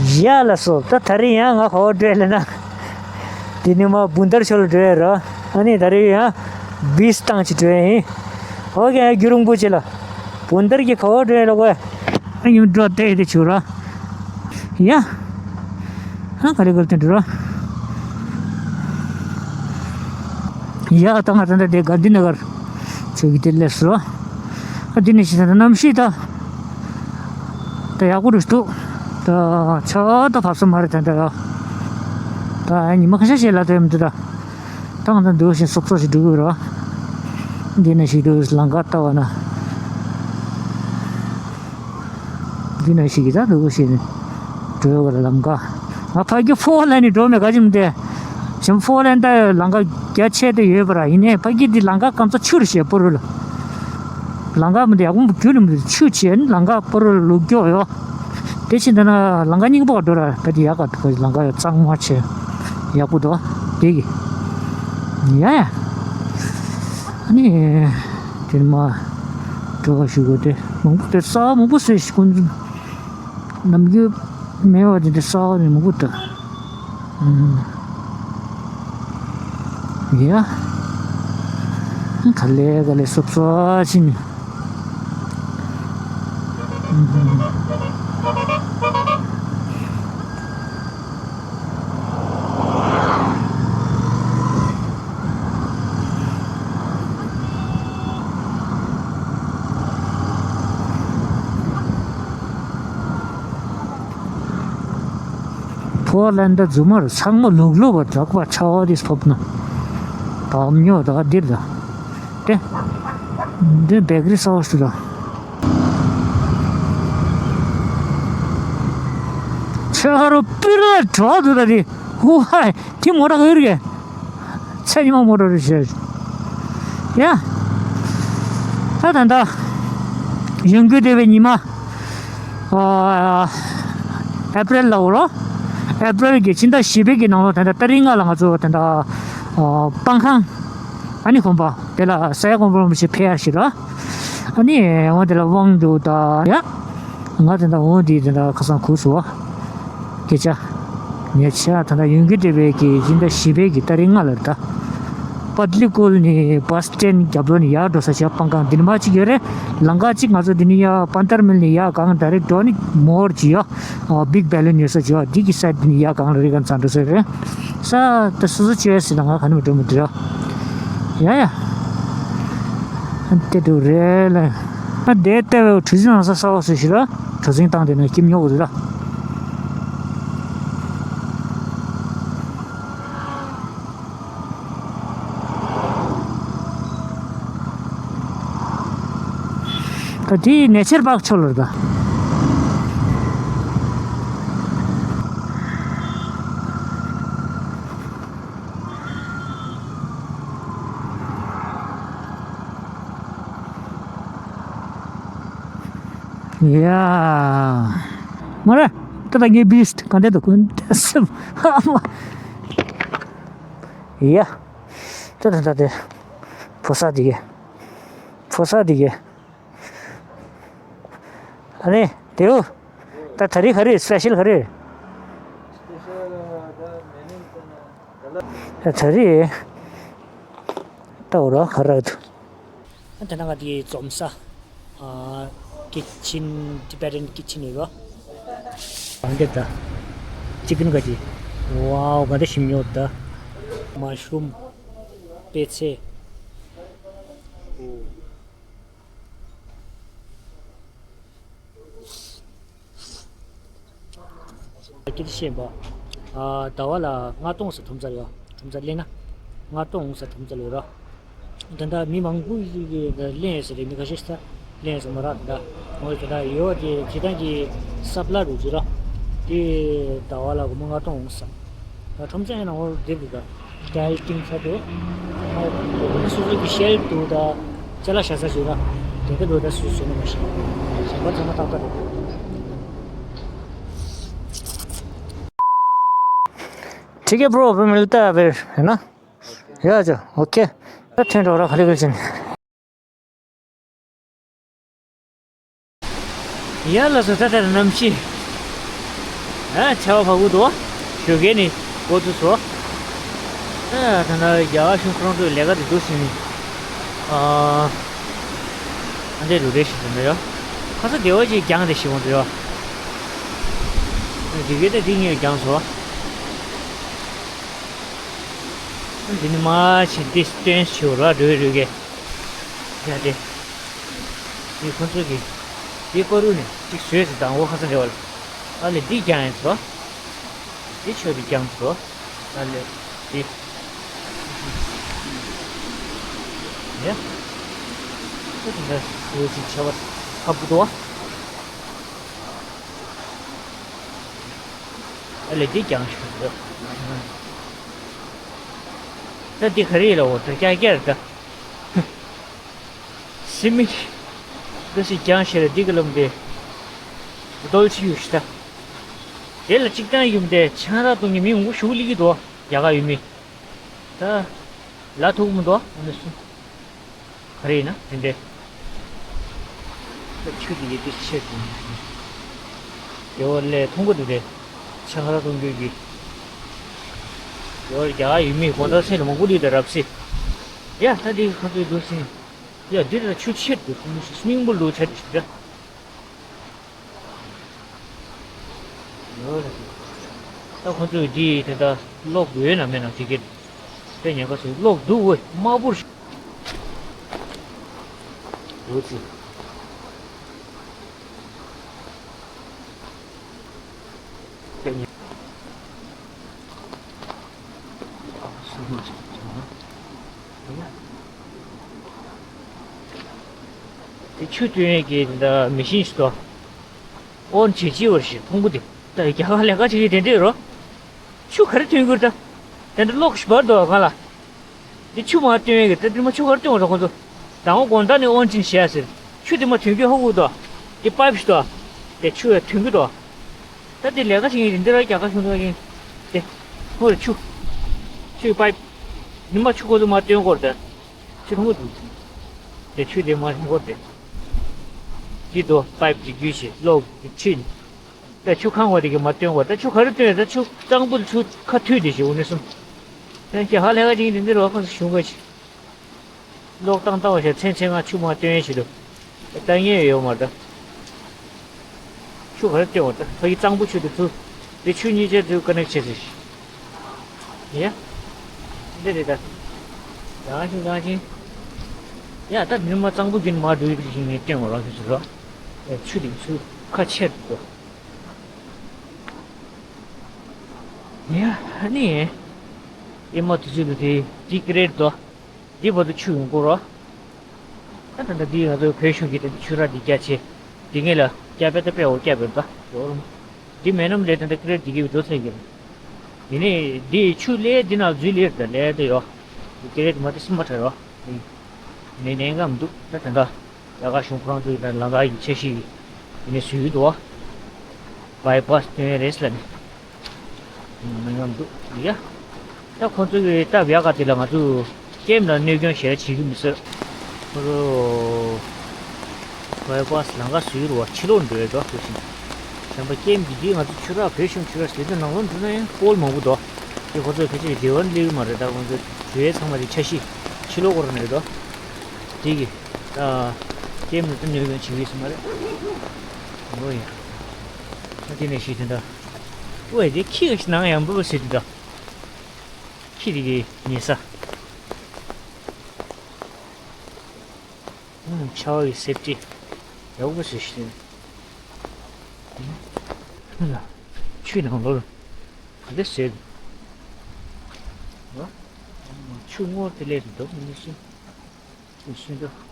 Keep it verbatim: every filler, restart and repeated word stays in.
ཡ་ལགས་སོ། ད་ད་རིང་ཡང་ང་ག་པར་འགྲོ་ཡིན་ལབ་ན། དེ་ནས་མར་བུན་ཐར་ཕྱོགས་ལ་འགྲོ་ཡིན་རོ། ཨ་ནི་ད་རིང་ཡང་བིས་བཏང་ཅིག་འགྲོ་ཡིན། ཨོ་ཀེ། ཡང་རྒྱུན་རིང་པོ་ཅིག་ལ། བུན་ཐར་གྱི་ག་པར་འགྲོ་ཡིན་ལབ་དགོས། ཨ་ཡུམ་འགྲོ་བལྟས་དེ་བྱུང་རོ། ཡ། ཨ་ག་ལེ་ག་ལེ་དེ་འགྲོ་རོ། ཡ་ད་ང་ད་ད་དེ་ག་འདི་ན་གར་ཆོས་ཀྱི་དེ་ལས་སོ། ཨ་འདི་ནས་ཤི་ད་གནམ་གཤིས་ད། ད་ཡག་པོ་རེད་འདུག་ད་ཆར་པ་ད་བབས་ས་མ་རེད་ད་ད། ད་ཉི་མ་ཁ་ཤས་ཤིག་ལ་ཐོན་མི་འདུག་ད། ད་ང་ད་འདུག་བཞིན་སོབ་སོབ་ཞིག་འགྲོ་གི་རོ། འདི་ནས་ཤི་འདུག་ལམ་ཁ་ལྟ་བ་ན། འདི་ནས་ཤི་གི་ད་འདུག་བཞིན་འགྲོ་གི་ར་ལམ་ཁ། ང་ཕ་གི་ཕོར་ལེན་ནས་འགྲོ་མེད་ག་ཅིག་མི་འདུག་གཞན་ཕོར་ལེན་ད་ལམ་ཁ་རྒྱ་ཆེ་དེ་ཡོད་པ་ར། ཡིན་ནའི་ཕ་གི་འདི་ལམ་ཁ་སྐམ་ས་ཆུ་རུ་བྱས་པོ་རུ་ལ། ལམ་ཁ་མི་འདི་ཡག་པོ་རྒྱུ་རིང་པོ་ཆུ་ཆེ་ནི་ལམ་ཁ་པོ་རུ་ལུག་མགྱོགས་ཡོད། དེ་ཕྱིན་ད་ན་ལམ་ཁ་རྙིང་པ་འགྲོ་ར་ཕ་འདི་ཡག་ག་འདུག་ལམ་ཁ་ཡོད་གཙང་མ་ཆེ། ཡག་པོ་འདུག་དེ་གི། ཡ་ཡ། ཨ་ནི། དེ་མ། འགྲོ་བ་ཞུ་དགོས་ཏེ་མང་པོ་དེ་ས་མང་པོ་བཟོས་ཤིག་ཀུན། ནམ་རྒྱུན་མེད་པ་དེ་འདྲ་ས་ནས་མང་པོ་འདུག་ཡ། ག་ལེ་ག་ལེ་སོབ་སོབ་ཕྱིན། ཕོ་ལན་ད་རྫུན་མ་རེད། ཚང་མ་ལུག་ལུག་པ་དྲག་པ་ཆར་པ་དེ་ཕོབ་ན། བབ་ཉོ་ད་འདིར་ད། དེ། འདི་བེ་ཀ་རི་གསར་པ་ཞིག་ད། ཆ་རོ་པི་ར་གྲོགས་འདུག་ད་དེ། ཧུ་ཧའི་དེ་མོ་ར་ག་ཡོད་རེད། ཚེ་ཉི་མ་མོ་ར་རེད་ཤག་ཡ། ད་ད་ད། ཡོན་གུ་སྡེ་བའི་ཉི་མ། ཨ་ཨེ་པྲིལ་ལ་འོ་རོ། ཨེ་པྲིལ་གྱི་ཕྱི་ཟླ་བཞི་པའི་གི་ནང་ལོ་ད་ད་ཏ་རིག་ལྔ་ལ་ང་ཚོ་ད་ད་ཨ་སྤང་ཁང་། ཨ་ནི་དགོན་པ་དེ་ལ་ས་ཡ་དགོན་པ་རིན་པོ་ཆེ་ཕེབས་ཡ་ཞིག་ར། ཨ་ནི་འོ་དེ་ལ་དབང་འདུག་ད་ཡ། ང་དེ་འདྲ་འོ་དེ་དེ་འདྲ་ཁ་སང་གོ་སོང་བ། སྐད་ཆ། ཉེ་ཆར་ད་ལྟ་ཡོན་གུ་སྡེ་བའི་གི་སྤྱི་ཟླ་བཞི་པའི་གི་ཏ་རིག་ལྔ་ལ་རེད་ད། པ་ཏི་ལི་ཀུལ་ནས་བ་སི་ཊེན་རྒྱབ་ལོགས་ནས་ཡར་འགྲོ་ས་བྱ་སྤང་ཁང་འདི་ནས་མར་གཅིག་ཡོད་རེད། ལམ་ཁ་གཅིག་ང་ཚོ་འདི་ནས་ཡར་པན་ཐར་མིལ་ནས་ཡར་སྒང་ཌ་རེག་འགྲོ་ནི་མོར་གྱི་ཡོད། ཨ་བིག་བེ་ལོན་ཡོད་ས་ཅིག་ཡོད། འདི་གི་སའིཌ་འདི་ནས་ཡར་སྒང་ལ་རི་སྒང་ཚང་འགྲོ་ས་རེད། ས་ད་སོ་སོ་བྱོས་ཟེར་ན་ང་ག་ནས་མི་འགྲོ་མི་འགྲོ། ཡ་ཡ། ཨ་དེ་འདུག་རེད་ལ། ཨ་དེ་ལྟ་བའི་གྲུ་གཟིངས་ནང་ས་གསར་པ་བཟོས་ཤིག་ལ། གྲུ་གཟིངས་བཏང་དེ་ན་སྐྱིབས་ཉོ་དགོས་རེད་ལ། ད་དེ་ནེ་ཆར་པཱག་ཕྱོགས་ལ་རེད་ད། ཡ། མ་རེད། ད་ལྟ་ངའི་བིས་ག་འདྲ་འདུག་གོ་ཨ་མ། ཡ། ད་ད་ད་དེ། ཕོ་གསར་དེ་གས། ཕོ་གསར་དེ་གས། ཨ་ནི་དེའུ། ད་ད་རེས་ག་རེ་སི་པེ་ཤལ་ག་རེ། ད་ད་རེས། ད་འོ་ར་ག་ར་འདུག་ཨ་ད་ནང་ག་དེའི་འཛོམས་ས། ཨ་ཀི་ཆིན། ཊི་བེ་ཊན་ཀི་ཆིན་ཡོད་རོ། གང་འདེབས་ད། ཅི་ཀིན་ག་ཅི། ཝའོ་ག་འདྲ་ཞིམ་ཡོད་ད། མ་ཤུ་རུམ། པད་ཚལ། སྐད་ཆ་བཤད་པ། ཨ་ཟླ་བ་ལ་ལྔ་སྟོང་ཙམ་ཁྲོམ་ས་ལ་ཡོད། ཁྲོམ་ས་ལེན་ན་ལྔ་སྟོང་ཙམ་ཁྲོམ་ས་ལ་ཡོད་ར། ད་ལྟ་མི་མང་པོ་ཞིག་གིས་ལེན་ཡོད་ས་རེད། མི་ཁ་ཤས་ཤིག་ལེན་ཡོད་ས་མ་རེད། ད་ལྟ་ངོ་ད་ལྟ་ཡོད་དེ་སྤྱིར་བཏང་གི་སབ་ལ་རུ་ཟེར་ར། དེ་ཟླ་བ་ལ་སྒོར་མོ་ལྔ་སྟོང་འོང་ས། ད་ཁྲོམ་ས་ཡང་ནང་བར་སྡེབ་འདུག་ད། ཌའི་ཊིང་ཚ་དེ། སོ་སོ་གི་ཤེལ་འདུག་ད། ཅ་ལག་བཞག་ས་ཞིག་ར། དེ་ག་འདུག་ད་སུས་བཟོས་ན་མ་ཤེས། གཞན་པ་ཚང་མ་ཏག་ཏག་རེད། ठीक है ब्रो, अभी मिलता है फिर, है ना? या, अच्छा, ओके। ད་ཐོན་འགྲོ་ར་ཁ་ལི་ཁ་ལི་ཕྱིན། ཡ་ལགས་སོ། ད་ལྟ་གནམ་གཤིས། ཨ་ཆར་པ་བབས་ཀྱི་འདུག་ཞོགས་ཀས་ནས་འགོ་བཙུགས་སོང་། ཨ་ད་ནི་རྒྱ་གར་གཞུང་ཁོ་རང་ཚོའི་ལས་ཀ་དེ་འདུག་ཟིན་ནས། ཨ་ཨ་འདྲས་འདུག་རེད་ཞིག་དེ་འདྲ་ཡོད། ཁ་ས་བདེ་བ་ཞིག་རྒྱང་དེ་ཞིག་འོང་དུ་ཡོད། དེ་གས་ད་དེ་གཉིས་རྒྱང་སོང་། དེ་ནི་མ་ཕྱིན་ཏེ་སྟོན་ཞིག་ར་རོལ་རོལ་གས། ཡ་དེ། དེ་ཁོ་ཚོ་གིས་དེ་བཀའ་རུ་ནས་གཅིག་བཟོས་ཟེར་དང་འོ་ཁ་ས་འདྲ་བ་ལ། ཨ་ལས་འདི་རྒྱང་ཡིན་ཚོ། འདི་ཆོས་འདི་རྒྱང་ཚོ། ཨ་ལས་འདི། ཡ། ཁོ་དེ་འདྲ་བཟོས་ཟིན་བྱ་བ་ཧ་གོ་འདུག་བ། ཨ་ལས་འདི་རྒྱང་ཞིག་འདུག་ད་འདི་ག་རེ་ཡིན་ལ་འོ་ད་རྒྱ་སྐད་རེད་ད། སི་མི། འདི་སི་རྒྱང་ཞེས་ར་འདི་ག་ལམ་དེ། རྡོལ་ཆི་ཡོད་ཤི་ད། དེ་ལ་གཅིག་ཐང་ཡུམ་དེ་ཆང་རག་བཏུང་གི་མི་འུ་ཤུགས་ལི་གི་འདུག་རྒྱ་གར་ཡུལ་མི། ད། ལ་ཐུག་མི་འདུག་ཨ་ནི་སུ། ག་རེ་ཡིན་ན་དེ་འདྲས། ད་ཆུ་དེ་ཡི་དེ་ཆེ་དེ། དེ་བ་ལས་མཐོང་གི་འདུག་དེ། ཆང་རག་བཏུང་རྒྱུ་གི། དེ་བ་རྒྱ་གར་ཡུལ་མི་གོང་ད་སེ་ལ་མང་པོ་ལི་དེ་རབ་སེ། ཡ་ད་འདི་ཁོ་ཚོའི་འདུག་སེ། ཡ་འདི་ལ་ཆུ་ཆེར་འདུག་སི་མིང་པུལ་འདུག་ཆ་དེ་ཞིག་ད། ཡོད་རེད། ད་ཁོ་ཚོས་འདི་དེ་འདྲ་གློག་ཡོད་ན་མེད་ན་དེ་གས། དཔེ་ཉེན་ཁ་ཚོས་གློག་འདུག་འོས་དམར་པོར་ཞིག་འདུག་ཅི། དཔེ་ཉེན། དེ་ཆུ་བཏོན་ཡས་ཀྱི་དེ་འདྲ་མི་ཤིན་ཞིག་འདུག་ཨོན་བྱེད་ཅི་བར་ཞིག་ཕུང་པོ་དེ། ད་རྒྱ་གར་ལས་ཀ་བྱེད་ཀྱི་དེ་འདྲས་རོ། ཆུ་ག་རེ་ཐོན་གྱི་རེད་ད། དེ་འདྲ་གློག་ཞིག་འབར་འདུག་ག་ལ། འདི་ཆུ་མ་བཏོན་ཡས་ཀྱི་ད་འདི་མ་ཆུ་ག་རེ་བཏོན་པ་རེད་ཁོ་ཚོ། དང་པོ་དགོང་དག་ནས་ཨོན་ཅིན་བྱས་ཟེར། ཆུ་འདི་མ་ཐོན་གྱི་ཧོ་གུ་འདུག་འདི་པའིབ་ཞིག་འདུག་དེ་ཆུ་ཡ་ཐོན་གྱི་འདུག་ད་འདི་ལས་ཀ་བྱེད་ཀྱི་རེད་འདི་ར་རྒྱ་གར་གཞུང་ཚོ་ཡིན། དེ། ཧོ་རེ་ཆུ། ཆུའི་པའིབ། འདི་མ་ཆུ་ཁོ་ཚོ་མ་བཏོན་གོ་རེད་ད། ཆུ་ཐུང་གི་འདུག་དེ་ཆུ་དེ་མ་ཐུང་གོ་རེད། འདི་འདུག་པའིབ་ཅིག་བརྒྱུད་བྱས་གློག་གི་ཆུ། ད་ཆུ་ཁང་བ་དེ་གི་མ་བཏོན་བ་ད་ཆུ་ག་རེ་བཏོན་ད་ཆུ་གཙང་པོ་ཆུ་ཁ་ཐུད་དེ་ཞིག་འོ་ནི་གསུམ། ད་ཀྱ་ཧ་ལས་ཀ་ཅིག་འདི་འདི་རོ་ཁོ་ཞུ་ག་ཅིག་གློག་བཏང་བཏང་བ་ཞིག་མཚན་མཚན་ང་ཆུ་མ་བཏོན་ཞིག་འདུག་ད་ངས་ཡོད་མ་ད། ཆུ་ག་རེ་བཏོན་བ་ད་ཕ་གི་གཙང་པོ་ཆུ་དེ་ཚུ། དེ་ཆུ་གཉིས་ཆ་དེ་ཀ་ནེག་བྱེད་ཟེར་ཞིག་ཡ། འདི་རེད་ད། རང་བཞིན་རང་བཞིན། ཡ་ད་མི་མ་གཙང་པོ་རྒྱུན་མ་འགྲོ་ཡི་ཞིག་ངས་བཏོན་བ་རང་ཞིག་ཟེར་རོ། ཆུ་དེ་ཆུ་ཁ་ཆེར་འདུག་ཡ་ཨ་ནི། ཨེ་མ་དུས་ཚོད་དུ་དེ་འདི་ཀི་རེད་དོ། འདི་བར་དུ་ཆུ་ཡོང་གོ་རོ། ད་ད་ལྟ་འདི་ང་ཚོའི་བོད་གཞུང་གི་ད་ཆུ་རགས་འདི་རྒྱ་ཆེ། འདི་ངེད་ལ་སྐྱ་བེ་ད་པེ་འོ་སྐྱ་བེ་ད་ཡོ་རོ། འདི་མེ་ནམ་ལས་ད་ད་ཀི་རེད་འདི་གི་བི་དོ་ཚེ་གི་རེད། འདི་ནི་འདི་ཆུ་ལས་འདི་ནང་འཛུལ་ལེར་ད་ལས་ད་ཡོ། འདི་ཀི་རེད་མ་ད་སིམ་མ་ཁྲ་རོ། འདི་ནི་ནས་ངམ་འདུག་ད་ད་ད། ལས་ཀ་གཞུང་ཁོ་རང་ཚོའི་ལ་ལ་ཀ་ཡི་ཆ་ཤས་ཡིན་ནས་བཟོས་ཡོད་དོ། བྷའི་པཱས་སྟོན་རེས་ལ་ནི། མི་ངམ་འདུག་ཡ། ད་ཁོ་ཚོ་གི་སྟབས་ཡག་ག་དེ་ལ་ང་ཚོ་ཀེམ་ལ་གནོད་སྐྱོན་ཞེ་དྲག་བྱེད་ཀྱི་མི་ཟེར། ཁོ་ཚོ་བྷའི་པཱས་ལམ་ཁ་བཟོས་རུ་བ་ཕྱི་ལོགས་འགྲོ་ཡོད་དོ་ཁོ་བཞིན། བྱམས་པ་ཀེམ་གྱི་དེ་ང་ཚོ་ཆུ་རགས་བོད་གཞུང་ཆུ་རགས་ཟེར་དུས་ནང་ལོགས་འགྲོ་ན་ཡང་སྤོལ་མང་པོ་འདུག་དེ་ཁོ་ཚོ་ཕལ་ཆེར་འབྲེལ་བ་སླེབས་ཀྱི་མ་རེད་ད་ཁོ་ཚོ་བྲོས་ཚང་མ་དེ་ཆ་ཤས་ཕྱི་ལོགས་སྐོར་ནས་རེད་དོ། དེ་གི། ད། ཀེམ་ལ་ད་གནོད་སྐྱོན་བྱེད་ཀྱི་ཡོད་ས་མ་རེད། འོ་ཡ། ད་དེ་ནས་ཤི་དེ་འདྲ། ཨོ་ཡ་དེ་ཁྱི་ག་ཞིག་ནང་ཡང་འབུད་པ་ཟེར་དེ་འདྲ། ཁྱི་དེ་གི་ཉེ་ས། ཨུམ་ཆ་བ་གི་སེབ་ཊི། ཡག་པོ་ཟེར་ཤི་དེ། ཨུམ་ལ། ཆུ་ནང་ལོར། ག་དེ་ཟེར། ཨ། ཆུ་སྔོ་དེ་ལས་འདུག་མི་ཤི། ཤིང་ཏོག་